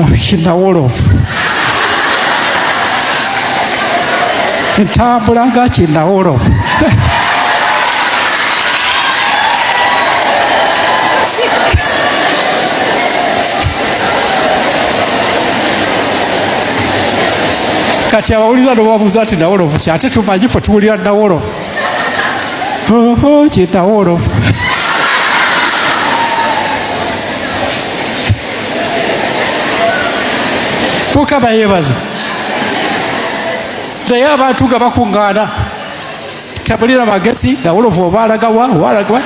Kinawolovu, ntambula nga kinawolovu. Kati abawuliza nobabuuza nti nawolovu ki? Ate tumanyi fe tuwulira nawolovu, oho kinawolovu. Mukama yeebazibwe. Naye abantu nga bakuŋŋaana tabulira magezi, nawolovu oba alagawa oba alagawa.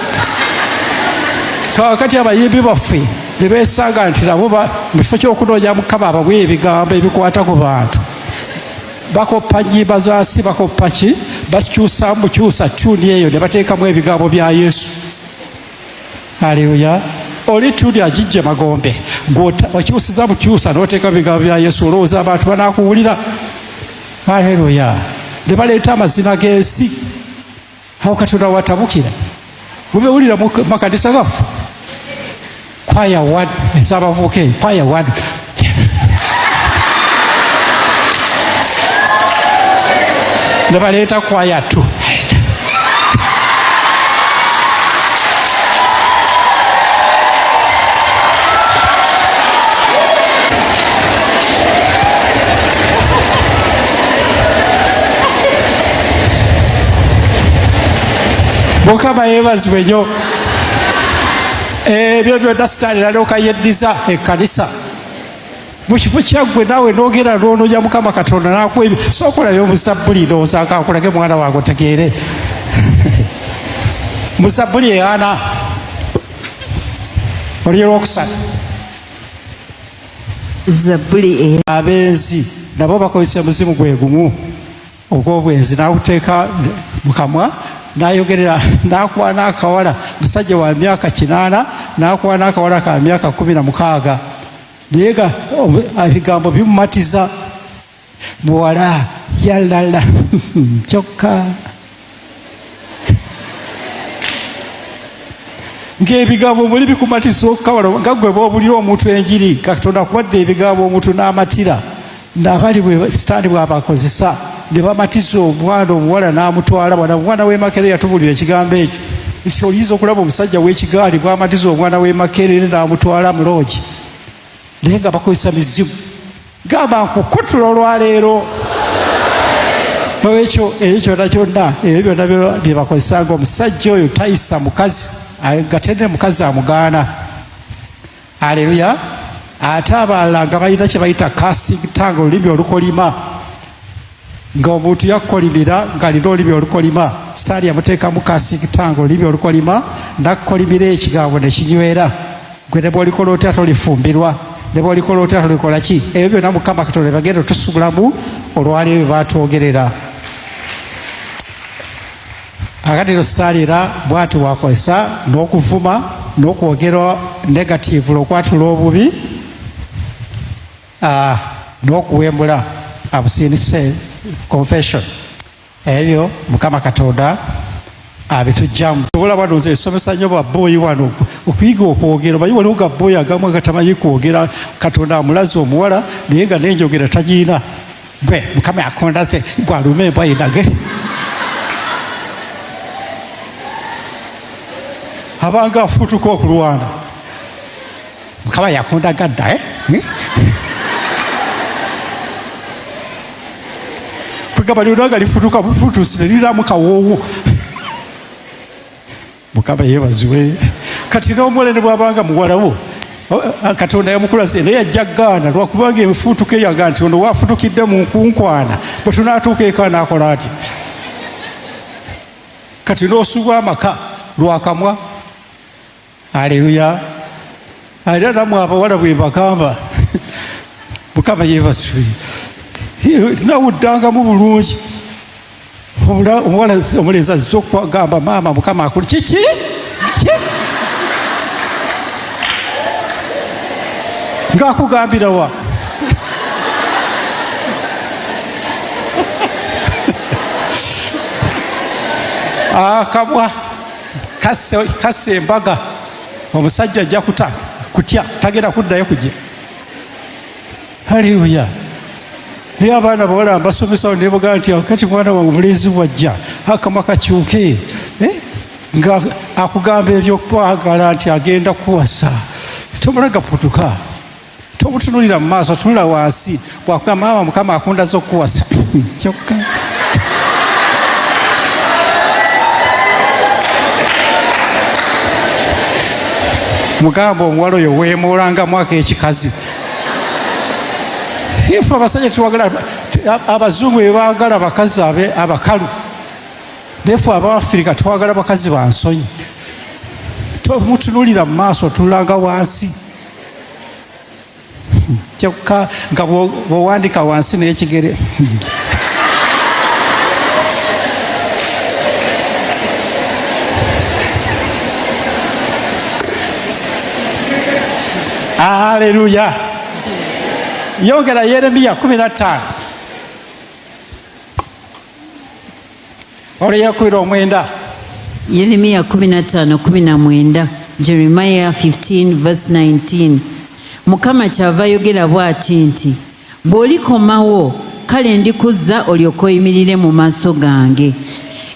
Kakati abayimbi baffe ne beesanga nti nabo mu kifo ky'okunoonya Mukama abawe ebigambo ebikwata ku bantu, bakoppa nnyimba za nsi, bakoppa ki, bakyusa mukyusa tyuni eyo ne bateekamu ebigambo bya Yesu. Aleluya! Oli tyuni agijje magombe, okyusiza bukyusa n'oteeka ebigambo bya Yesu, olowooza abantu banaakuwulira? Aleluya! Ne baleeta amazina g'ensi. Awo Katonda watabukira. Mubewulira mu makanisa gaffe, kwaya 1 ez'abavubuka, kwaya 1 ne baleeta kwaya 2. Mukama yeebazibwe nnyo. Ebyo byonna Sitaani nalyoka yeddiza ekkanisa mu kifo kyaggwe, naawe noogera n'onoonya Mukama Katonda nakuwa ebyo. Sookolayo omuzabbuli, ndowooza nkankulage mwana wange otegeere. Mu Zabbuli eana oli olwokusatu. Zabbuli. Abenzi nabo bakozesa muzimu gwe gumu ogw'obwenzi, n'aguteeka mu kamwa n'ayogerera, n'akwana akawala, musajja wa myaka 80 n'akwana akawala ka myaka 16, naye nga ebigambo bimumatiza muwala yalala kyokka ng'ebigambo muli bikumatiza okukawala, nga gwe bw'obulira omuntu enjiri. Katonda akuwadde ebigambo omuntu n'amatira, nabali bwe Sitaani bw'abakozesa ne bamatiza omwana omuwala n'amutwala. Bwana omwana w'e Makerere yatubulira ekigambo ekyo nti oyinza okulaba omusajja w'ekigaali bw'amatiza omwana w'e Makerere n'amutwala mu loogi, naye nga bakozesa mizimu. Gamba nkukutula olwaleero. Ekyo ebyo kyonna kyonna, ebyo byonna bye bakozesa, nga omusajja oyo tayisa mukazi, nga tene mukazi amugaana. Aleluya! Ate abalala nga balina kye bayita cursing tongue, olulimi olukolima, nga omuntu yakukolimira ng'alina olulimi olukolima. Sitaani yamuteekamu cursing tongue, olulimi olukolima, nakkolimira ekigambo ne kinywera. Gwe ne bw'olikola otya tolifumbirwa, ne bw'olikola otya tolikola ki. Ebyo byonna Mukama Katonda bagenda otusubulamu olwaleero bye batwogerera. Akati no Sitaani era bw'ati wakozesa n'okuvuma n'okwogera negative, okwatula obubi n'okuwemula, obscene confession. Ebyo Mukama Katonda abitujjamu. Olaba wano nze nsomesa nnyo baboyi wano okuyiga okwogera. Omanyi waliwo gaboyi agamu agatamanyi kwogera, Katonda amulaze omuwala naye nga nenjogera tagiina. Gwe Mukama akonda te gwalume embwa yinage abanga afutuka okulwana. Mukama yakonda gadda, eh? Kwegamba lyona nga lifutuka bufutusi neriramu kawoowo. Mukama yeebazibwe. Kati n'omuwala ne bw'abanga muwalawo, Katonda yamukulaze, naye ajja gaana lwakubanga enfuutuka eyaga nti ono waafutukidde mu nkunkwana, bwe tunaatuuka eka n'akola ati. Kati n'osubwa amaka lwakamwa. Aleluya! Era nammwe abawala bwe mbagamba, Mukama yeebazibwe, nawuddangamu bulungi. Omuwala omulenzi azze okugamba maama Mukama akuli kiki ki ng'akugambira wa? Akamwa kasse embaga, omusajja ajja kutya, tagenda kuddayo kujja. Haleluya. Naye abaana bawala mbasomesa nebagaa nti kati mwana wange omulenzi bwajja akamwa kakyuke, nga akugamba ebyokwagala nti agenda kuwasa, tomala gafutuka, tomutunulira mu maaso, tunula wansi. Bwakugamba maama Mukama akundaza okukuwasa, kyokka mugamba omuwala oyo weemolangamu ak'ekikazi. Ife abasajja tuwagala abazungu bebaagala bakazi abakalu, naye Abafirika twagala bakazi ba nsonyi. Tomutunulira mu maaso, otunulanga wansi, kyokka nga bw'owandika wansi n'ekigere. Aleluya. Yongera Yeremiya 15 olwo 19. Yeremiya 15:19, Jeremiah 15 verse 19. Mukama kyava ayogera bw'ati nti, bw'olikomawo, kale ndikuzza olyoke oyimirire mu maaso gange,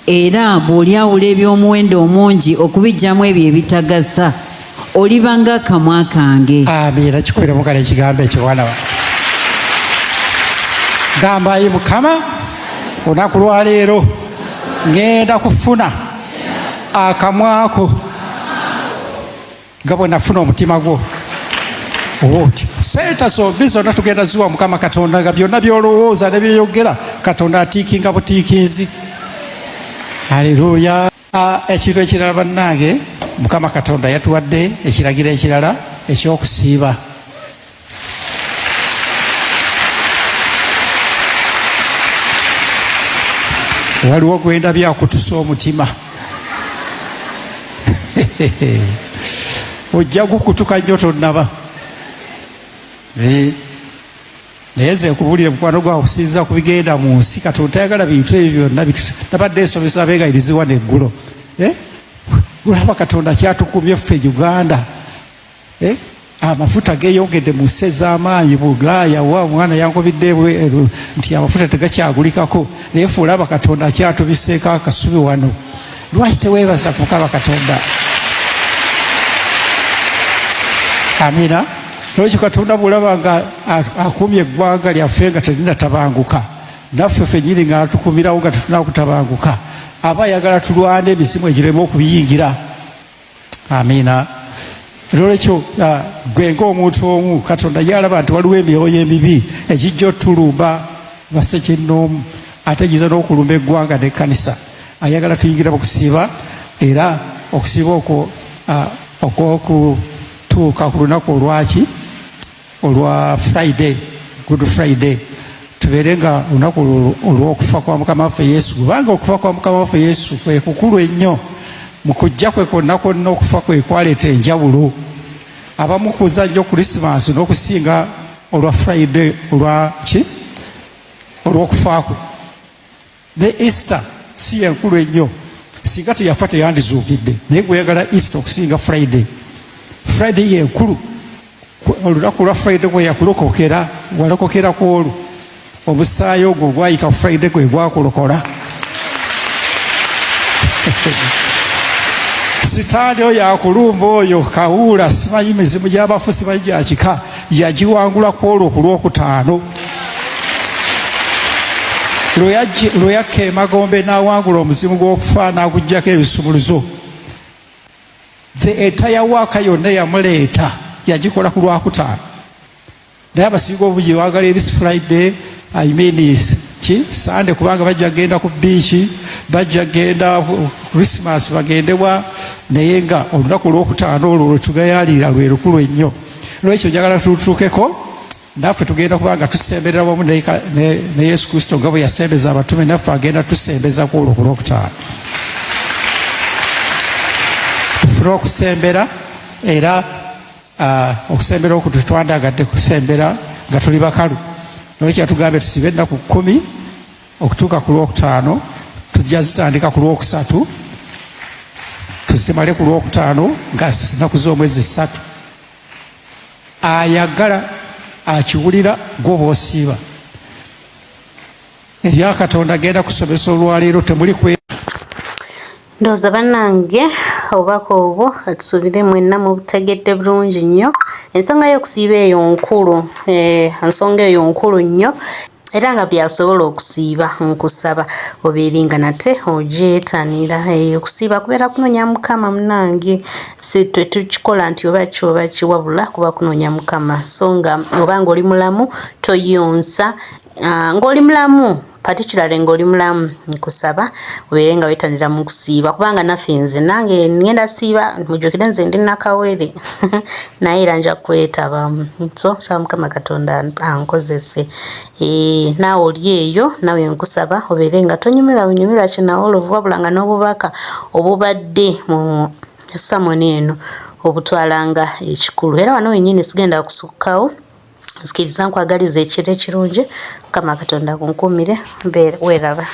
era bw'olyawula eby'omuwendo omungi okubiggyamu ebyo ebitagasa, oliba ng'akamwa kange. Amiina. Kikubira mugala ekigambo ekyo bwana wa gamba, ayi Mukama, olunaku lwaleero ŋŋenda kufuna akamwako nga bwe nafuna omutima gwo. Oti sente zombi zonna tugenda ziwa Mukama Katonda, nga byonna byolowooza ne byeyogera Katonda atiikinga butiikinzi. Aleluya. Ekintu ekirala bannange, Mukama Katonda yatuwadde ekiragiro ekirala ekyokusiiba. Waliwo gwendabye akutusa omutima, ojja gukutuka nnyo tonnaba. Naye nze nkubulire mukwano gwawe, okusinziza ku bigenda mu nsi, Katonda tayagala bintu ebyo byonna. Nabadde nsomesa abeegayiriziwa neggulo. Olaba Katonda kyatukumye ffe Uganda. Amafuta geeyongedde mu nsi ez'amaanyi, Bulaaya wa omwana yankubidde nti amafuta tegakyagulikako, naye fe olaba Katonda akyatubiseeko akasubi wano. Lwaki teweebaza ku Mukama Katonda? Amina. Lwekyo Katonda bwolaba nga akumye eggwanga lyaffe nga terinatabanguka, naffe fenyini nga atukumirawo nga tetuna kutabanguka, aba ayagala tulwane emizimu egireme okubiyingira. Amiina. Nolwekyo gwe ng'omuntu omu, Katonda yalaba nti waliwo emyoyo emibi egijja otulumba basekinnoomu, ate giza n'okulumba eggwanga n'ekkanisa. Ayagala tuyingira mu kusiiba, era okusiiba okwo okwokutuuka ku lunaku olwaki, olwa Friday, Good Friday, tubeere nga olunaku olw'okufa kwa Mukama waffe Yesu, kubanga okufa kwa Mukama waffe Yesu kwe kukulu ennyo mu kujja kwe kwonna kwonna. Okufa kwe kwaleeta enjawulo. Abamu kuza nnyo Krisimansi n'okusinga olwa Friday, olwaki, olw'okufa kwe. Ne Easter si yenkulu ennyo, singa teyafa teyandizuukidde, naye gweyagala Easter okusinga Friday. Friday yenkulu. Olunaku lwa Friday gwe yakulokokera, walokokera ku olwo. Omusaayi ogwo gwayika Friday gwe gwakulokola. Sitaani oyo akulumba, oyo kawuula, simanyi mizimu gy'abafu, simanyi gyakika, yagiwangula ku olwo ku Lwokutaano lwe yakka emagombe n'awangula omuzimu gw'okufa n'aguggyako ebisumuluzo. The entire work yonna yamuleeta yagikola ku Lwakutaano. Naye abasinga obungi baagala eri Friday, I mean ki, Sunday, kubanga bajja genda ku beach, bajja genda Christmas bagendebwa, naye nga olunaku olwokutaano olwo lwetugayalira lwe lukulu ennyo. Lwekyo njagala tutuukeko naffe, tugenda kubanga tusemberera wamu ne Yesu Kristo nga bwe yasembeza abatume, naffe agenda tusembeza ku olwo ku Lwokutaano, tufune okusembera. Era okusembera okwo tetwandagadde kusembera nga tuli bakalu. Nolwekyo yatugambye tusibe ennaku 10 okutuuka ku Lwokutaano. Tujja zitandika ku Lwokusatu, tuzimale ku Lwokutaano nga nnaku z'omwezi 3. Ayagala Akiwulira gwoba osiiba. Ebya Katonda genda kusomesa olwaleero temuli kwe. Ndowooza bannange obubaka obwo katusuubire mwenna mubutegedde bulungi nnyo. Ensonga y'okusiiba eyo nkulu, eh, ensonga eyo nkulu nnyo era nga byasobola okusiiba nkusaba obeere nga nate ogyetanira. Eh, okusiiba kubeera kunoonya Mukama munange, si tetukikola nti oba ki oba ki, wabula kuba kunoonya Mukama. So nga oba nga oli mulamu toyonsa ah, ng'oli mulamu particularly ng'oli mulamu nkusaba obeere nga wetanira mu kusiiba kubanga naffe nze nange ngenda siiba mujjukire nze ndi nakawere naye era nja kwetabamu so saba mukama katonda ankozese eh, naawe oli eyo nawe nkusaba obeere nga tonyumirwa bunyumirwa kinawolovu wabula nga n'obubaka obubadde mu samoni eno obutwalanga ekikulu era wano wenyini sigenda kusukkawo. Nzikiriza nkwagaliza ekiro ekirungi mukama katonda akunkuumire weeraba.